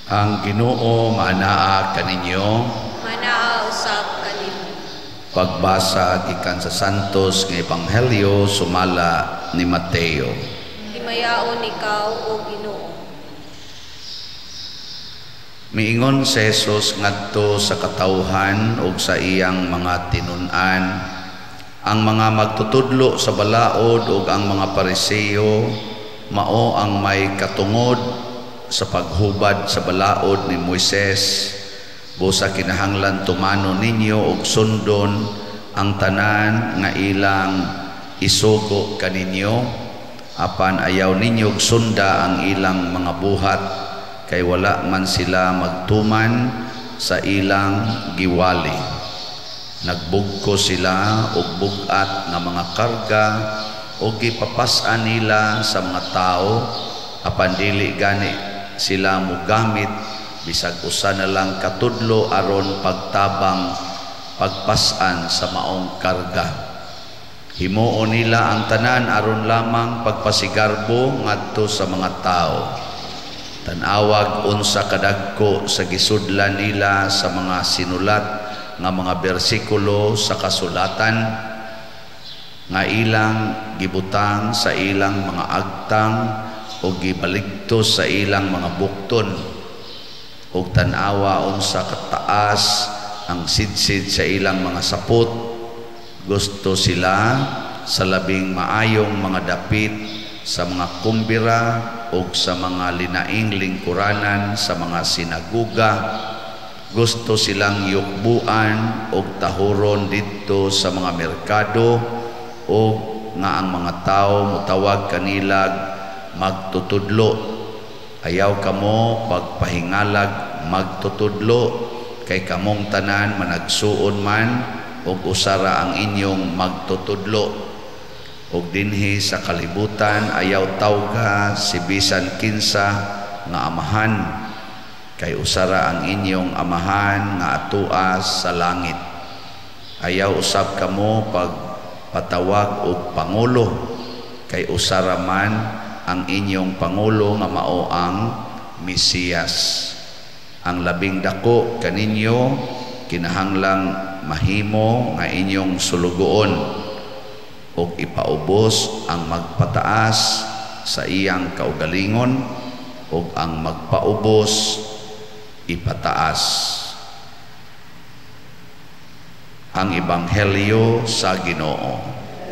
Ang Ginoo maanaa kaninyo. Manaa usab kanimo. Pagbasa gikan sa Santos nga Ebanghelyo sumala ni Mateo. Himayaon ikaw, o Ginoo. Miingon si Jesus ngadto sa katawhan ug sa iyang mga tinun-an, ang mga magtutudlo sa balaod ug ang mga Pariseo mao ang may katungod sa paghubad sa balaod ni Moises. Busa kinahanglan tumano ninyo og sundon ang tanan nga ilang isugo kaninyo, apan ayaw ninyo og sunda ang ilang mga buhat, kay wala man sila magtuman sa ilang giwali. Nagbugko sila og bug-at nga mga karga og gipapas-an nila sa mga tawo, apan dili gani sila mogamit bisag usa na lang katudlo aron pagtabang pagpas-an sa maong karga. Himuon nila ang tanan aron lamang pagpasigarbo ngadto sa mga tawo. Tan-awag unsa kadagko sa gisudlan nila sa mga sinulat nga mga bersikulo sa kasulatan nga ilang gibutang sa ilang mga agtang o gibaligtos sa ilang mga bukton. Og tan-awa unsa kataas ang sidsid sa ilang mga sapot. Gusto sila sa labing maayong mga dapit sa mga kumbira o sa mga linaing lingkuranan sa mga sinaguga. Gusto silang yukbuan o tahuron didto sa mga merkado, o nga ang mga tao mutawag kanilag magtutudlo. Ayaw kamo pagpahingalag magtutudlo, kay kamong tanan managsuon man og usara ang inyong magtutudlo. Og dinhi sa kalibutan ayaw tawga si bisan kinsa nga amahan, kay usara ang inyong amahan nga atuas sa langit. Ayaw usab kamo pagpatawag og pangulo, kay usara man ang inyong pangulo nga mao ang Mesiyas. Ang labing dako kaninyo kinahanglang mahimo nga inyong sulugoon, ug ipaubos ang magpataas sa iyang kaugalingon, ug ang magpaubos ipataas. Ang Ebanghelyo sa Ginoo.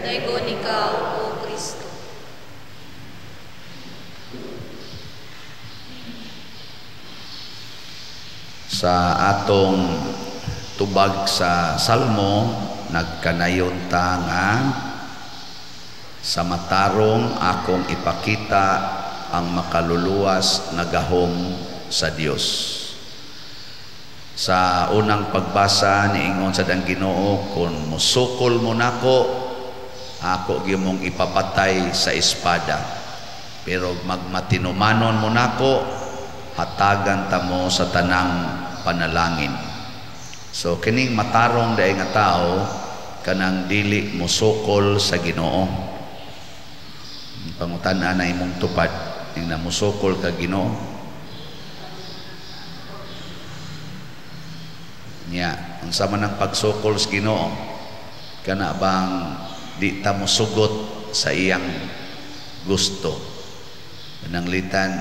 Daygon ikaw, O Kristo. Sa atong tubag sa Salmo, nagkanayon ta nga sa matarong akong ipakita ang makaluluwas nga gahom sa Dios. Sa unang pagbasa niingon sad ang Ginoo, kun mosukol mo nako, ako gyud mong ipapatay sa espada. Pero magmatinumanon mo nako, hatagan ta mo sa tanang panalangin. So kining matarong daay nga tao kanang dili mosukol sa Ginoo. Pangutan-an na imong tupad ning namosukol ka Ginoo. Nya, unsa man ang pagsukol sa Ginoo? Kana bang di ta mosugot sa iyang gusto? Pananglitan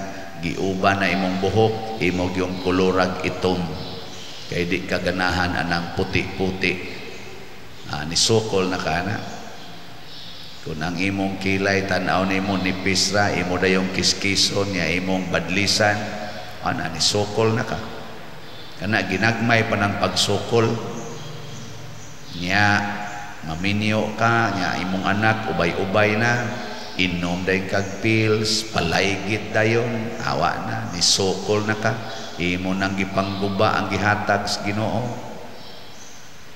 giuban na imong buhok, imo gyung kolorag itom, kay di ka ganahan anang puti-puti. Nisukol na ka na. Kung ang imong kilay tan-aw nimo nipis ra, imo dayong kiskison nya imong badlisan, ana nisukol na ka. Kana ginagmay pa ng pagsukol. Nya maminyo ka, nya imong anak ubay-ubay na, inom day kag pills, palaygit dayon, awa na, nisukol na ka, imo nang gipangguba ang gihatag sa Ginoo.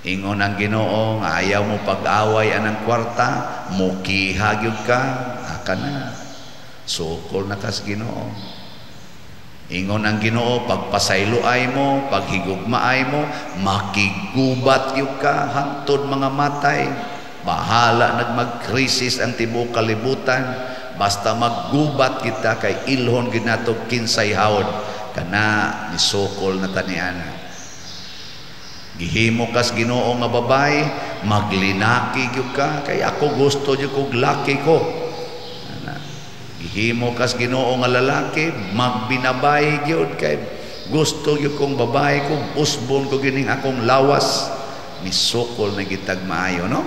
Ingon ang Ginoo nga ayaw mo pag-away anang kwarta, mukiha gyud ka, aka na, sukol na ka sa Ginoo. Ingon ang Ginoo, pagpasayloay mo, paghigugmaay mo, makigubat gyud ka hangtod mga matay. Bahala nagmagkrisis ang tibuok kalibutan, basta maggubat kita kay ilhon gid nato kinsay hawod Kana nisukol na taniana. Gihimo kas Ginoo nga babae, maglinaki gyud ka kay ako gusto gyud kog laki ko. Ana. Gihimo kas Ginoo nga lalaki, magbinabay gyud kay gusto gyud kong babae ko, usbon ko gining akong lawas. Misukol na gitag maayo, no?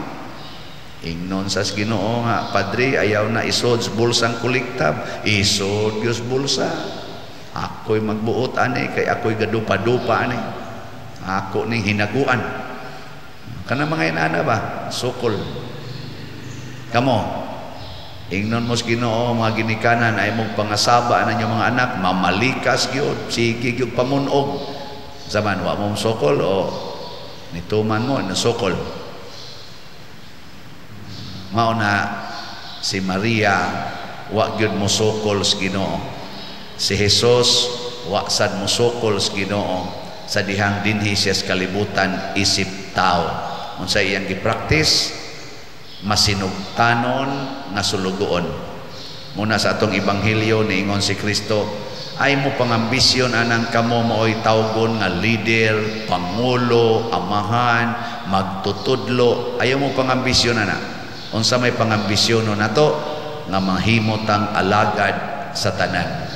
Ingnon sas Ginoo nga, "Padre, ayaw na isod sa bulsang kolektab." Isod gyud bulsa. Ako'y magbuot ani kay ako'y gadupa-dupa ani. Ako ning hinaguan. Kana mga inana ba? Sukol. Kamo, ingnon mo sa Ginoo, mga ginikanan ay mong pangasaba na inyong mga anak, mamalikas gyud, sige gyud pamunog. Zaman wa mo sukol o nituman mo nasukol. Mao na si Maria wa gyud mosukol sa Ginoo. Si Jesus wa sad mosukol sa Ginoo sa dihang dinhi siya sa kalibutan isip tao. Unsa iyang gipraktis? Masinugtanon nga sulugoon. Muna sa atong ebanghelyo niingon si Kristo, ay mo pangambisyon anang kamo maoy tawgon nga leader, pangulo, amahan, magtutudlo. Ayaw mo pangambisyon ana. Unsa may pangambisyon nato? Nga mahimo tang alagad sa tanan.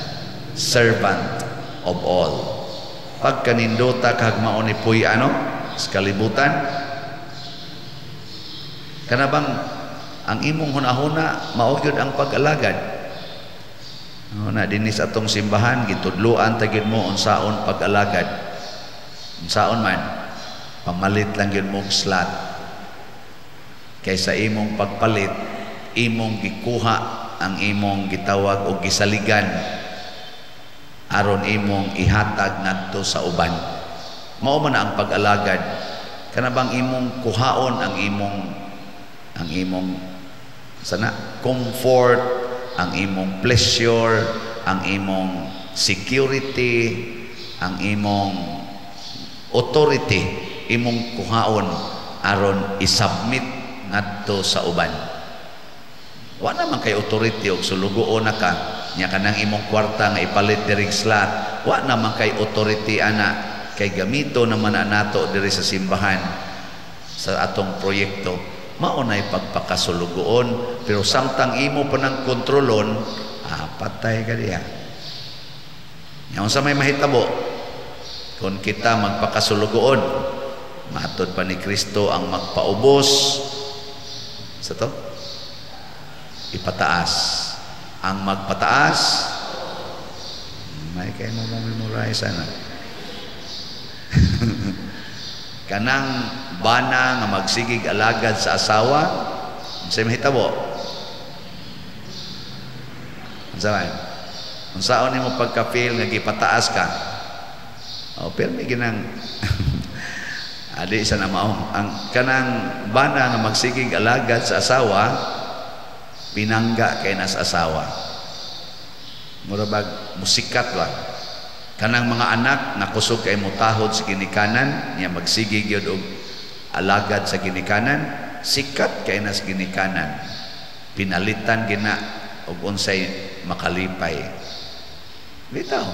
Servant of all. Pagkanindota kag mao ni puy ano sa kalibutan, kana bang ang imong hunahuna mao gyud ang pag-alagad. Na dinhi sa atong simbahan gitudloan ta gyud mo unsaon pag-alagad. Unsaon man, pamalit lang gyud mo og slot. Kay sa imong pagpalit, imong gikuha ang imong gitawag og gisaligan aron imong ihatag ngadto sa uban. Mao man ang pag-alagad. Kana bang imong kuhaon ang imong sana comfort, ang imong pleasure, ang imong security, ang imong authority, imong kuhaon aron isubmit ngadto sa uban. Wa naman kay authority og sulugoon na ka nya kanang imong kwarta nga ipalit diri slot, wa naman kay authority ana kay gamito naman na nato diri sa simbahan sa atong proyekto. Mao nay pagpakasulugoon, pero samtang imo pa nang kontrolon, patay ka diha. Nya unsa may mahitabo kung kita magpakasulugoon? Matod pa ni Kristo, ang magpaubos sa to ipataas, ang magpataas. May kay mo mo memorize ana. Kanang bana nga magsigig alagad sa asawa, unsay mahitabo? Unsa man? Unsaon nimo pagka-feel nga gipataas ka? Oh, pero may ginang adi sa na mao ang kanang bana nga magsigig alagad sa asawa, pinangga kay nas asawa, mura bag musikat ba. Kanang mga anak nga kusog kay mutahod sa ginikanan niya, magsige gyud og alagad sa ginikanan, sikat kay nas ginikanan, pinalitan gina og unsay makalipay bitaw.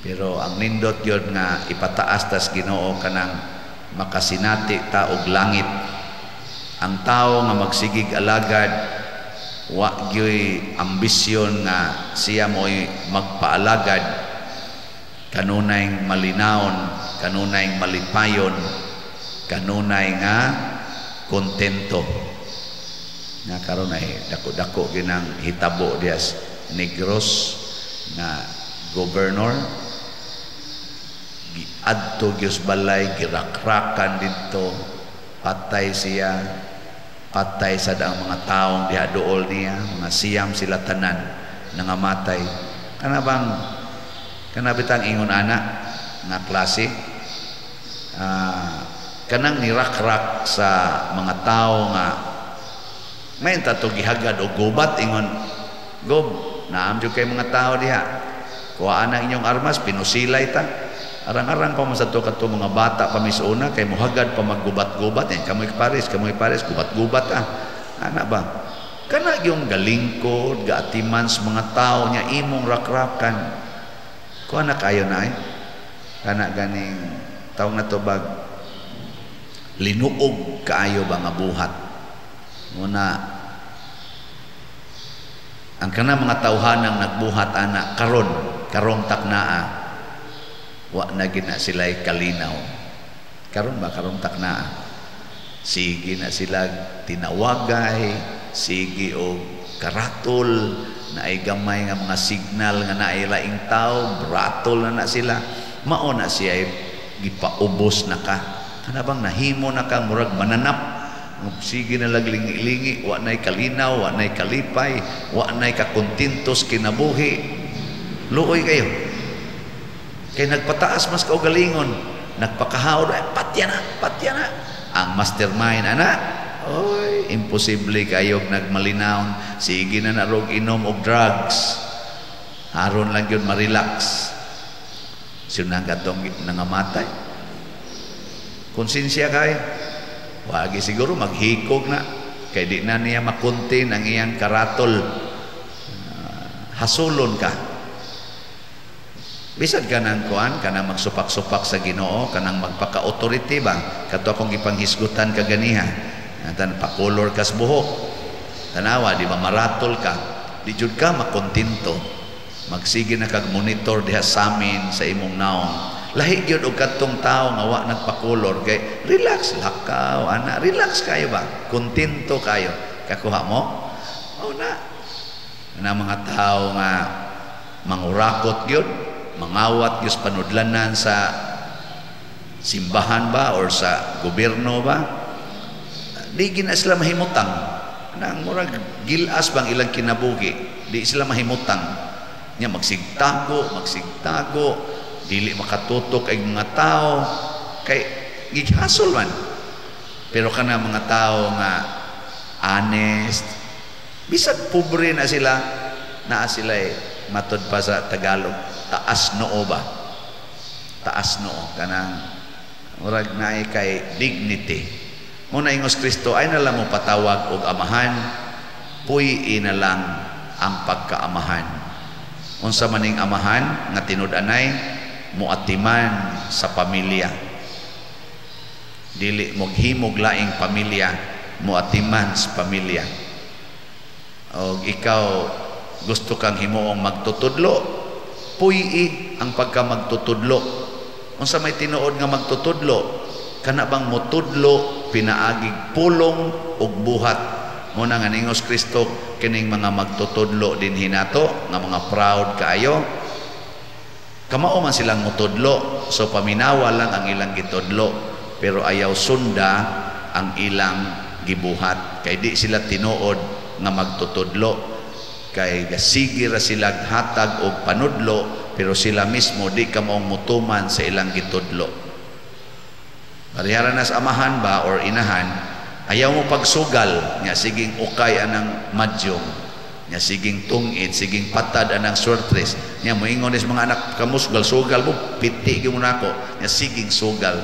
Pero ang nindot gyud nga ipataas tas Ginoo, kanang makasinati ta og langit. Ang tao nga magsigig alagad, wa gyoy ambisyon nga siya mo'y magpaalagad, kanunay malinawon, kanunay malipayon, kanunay nga kontento. Nga karon ay dako-dako ginang hitabo dias Negros nga governor, giadto gyud balay, girakrakan didto, patay siya, patay sad ang mga taong diha duol niya, mga siyam sila tanan nangamatay. Kana bang kana bitang ingon ana nga klase, kanang nirakrak sa mga tao nga may tato gihagad og gubat, ingon, "Gob, naam jud kay mga tao diha, kuhaan ang inyong armas, pinusilay ta." Arang-arang pa man sa to kadto mga bata pa misuna kay muhagad pa maggubat-gubat yan, kamoy pares, kamoy pares, gubat-gubat, ana ba? Kana yung galingkod gaatiman sa mga tao niya, imong rakrakan. Kuha na kayo na ay. Kana ganing tawag na to bag linuog kaayo ba nga buhat. Muna ang kana mga tawhanang nagbuhat ana karon, karong taknaa, wa na gid na sila'y kalinaw. Karon ba karong taknaa? Sige na sila tinawagay, sige og karatol, naay gamay nga mga signal nga naay laing tao, bratol na na sila. Mao na siya ay gipaubos na ka. Kana bang nahimo na ka murag mananap. Sige na lang lingi-lingi, wa na'y kalinaw, wa na'y kalipay, wa na'y kakontentos kinabuhi. Luoy kayo. Kay nagpataas mas kaugalingon, nagpakahaw, ay patya na, patya na. Ang mastermind ana, oy, imposible kayo nagmalinaw. Sige na narog inom og drugs. Aron lang yun ma-relax. Sunang katong nangamatay. Konsensya kayo. Wagi siguro maghikog na kay di na niya makuntin ang iyang karatol. Hasulon ka. Bisag ka ng kuan, kanang magsupak-supak sa Ginoo, kanang magpaka-authority ba? Kato akong gipanghisgutan kaganiha. Tan pakolor kas buhok. Tanawa, di ba maratol ka? Di jud ka makontento. Magsige na kag monitor diha samin sa imong naong. Lahi gyud og kadtong tawo nga wa nagpakolor kay relax lakaw ana, relax kayo ba? Kontento kayo. Kakuha mo? O na. Na mga tao nga mangurakot gyud, mangawat gyud panudlanan sa simbahan ba or sa gobyerno ba? Di gina sila mahimutang. Nang murag gilas bang ilang kinabuhi, di sila mahimutang. Nya magsigtago, magsigtago, dili makatutok ay mga tao kay gihasol man. Pero kana mga tao nga honest, bisag pobre na sila, naa sila eh, matod pa sa Tagalog, taas noo ba? Taas noo kanang murag naay kay dignity. Muna ingos Kristo ay na lang mo patawag og amahan, puy-i na lang ang pagkaamahan. Unsa maning amahan nga tinud-anay muatiman sa pamilya. Dili moghimog laing pamilya, muatiman sa pamilya. Og ikaw gusto kang himuong magtutudlo, puy-i ang pagka magtutudlo. Unsa may tinuod nga magtutudlo? Kana bang mutudlo pinaagig pulong ug buhat. Muna nga ningos Kristo kining mga magtutudlo dinhi nato nga mga proud kaayo. Kamao man silang mutudlo, so paminawa lang ang ilang gitudlo, pero ayaw sunda ang ilang gibuhat kay di sila tinuod nga magtutudlo, kay gasigi ra sila hatag og panudlo, pero sila mismo di kamaong mutuman sa ilang gitudlo. Parehara na sa amahan ba or inahan, ayaw mo pagsugal nya siging ukay anang madyong, nya siging tungit, siging patad anang swertres, nya moingon is mga anak kamusgal sugal mo piti gyud mo nako, nya siging sugal.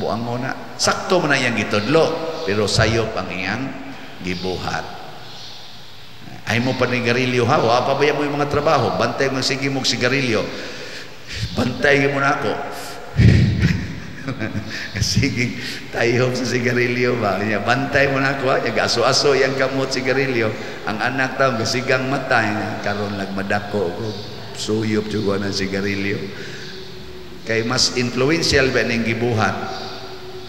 Buang mo na, sakto man na iyang gitudlo, pero sayop ang iyang gibuhat. Ay mo pa ni garilyo ha, wa pa ba mo yung mga trabaho, bantay mo sige mo sigarilyo, bantay mo na ako. Sige tayo sa sigarilyo ba, nya bantay mo na ako, nya gaso-aso yang kamot sigarilyo. Ang anak taw gasigang mata, nya karon nagmadako ko suyop jud ng sigarilyo. Kay mas influential ba ning gibuhat.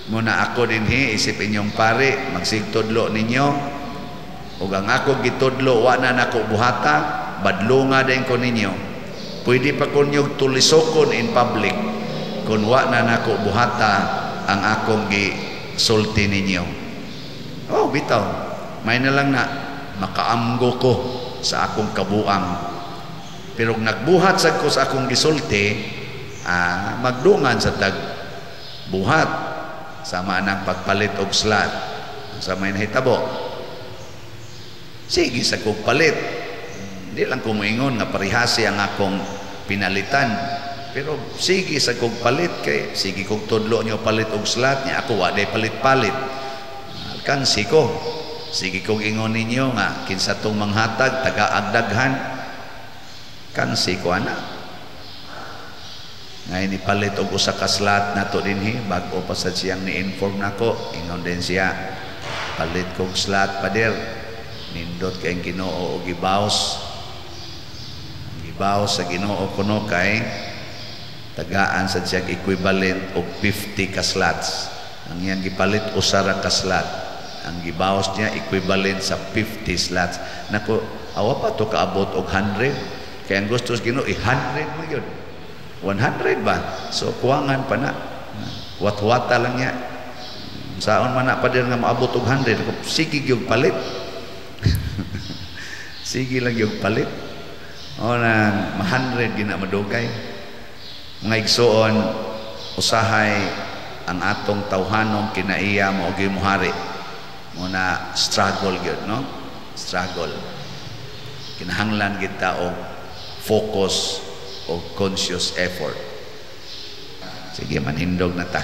Muna ako dinhi isip inyong pare, magsigtudlo ninyo. Ug ang ako gitudlo wa na nako buhata, badlonga din ko ninyo. Pwede pa ko ninyo tulisokon in public kung wa na nako buhata ang akong gisulti ninyo. Oh, bitaw. May na lang na makaamgo ko sa akong kabuang. Pero nagbuhat sad ko sa akong gisulti, magdungan sa tag buhat sama nang pagpalit og slot sa may nahitabo. Sige sa kog palit. Di lang ko moingon nga parehasi ang akong pinalitan. Pero sige sa kog palit kay sige kog tudlo nyo palit og slot nya ako wa day palit-palit. Alkansi ko. Sige kog ingon ninyo nga kinsa tong manghatag taga-agdaghan. Kansi ko ana. Ngayon ipalit og usa ka slot nato dinhi, bag-o pa sad siyang ni-inform nako. Ingon din siya, "Palit kog slot, pader." Nindot kay Ginoo og gibaws. Ang gibaws sa Ginoo kuno kay tagaan sad siya equivalent og 50 ka slots. Ang iyang gipalit, usa ra ka slot. Ang gibawas niya equivalent sa 50 slots. Nako, awa pa to kaabot og 100. Kaya ang gusto sa Ginoo i-100 man gyud. 100 ba? So kuwangan pa na. Wat-wata lang niya. Saon man na, pader, nga maabot og 100? Sige gyud palit. Sige lang gyud palit. O na ma-100 gina madugay. Mga igsuon, usahay ang atong tawhanong kinaiya mao gyud muhari. Mo na struggle gyud, no? Struggle. Kinahanglan kita og focus o conscious effort. Sige, manindog na ta.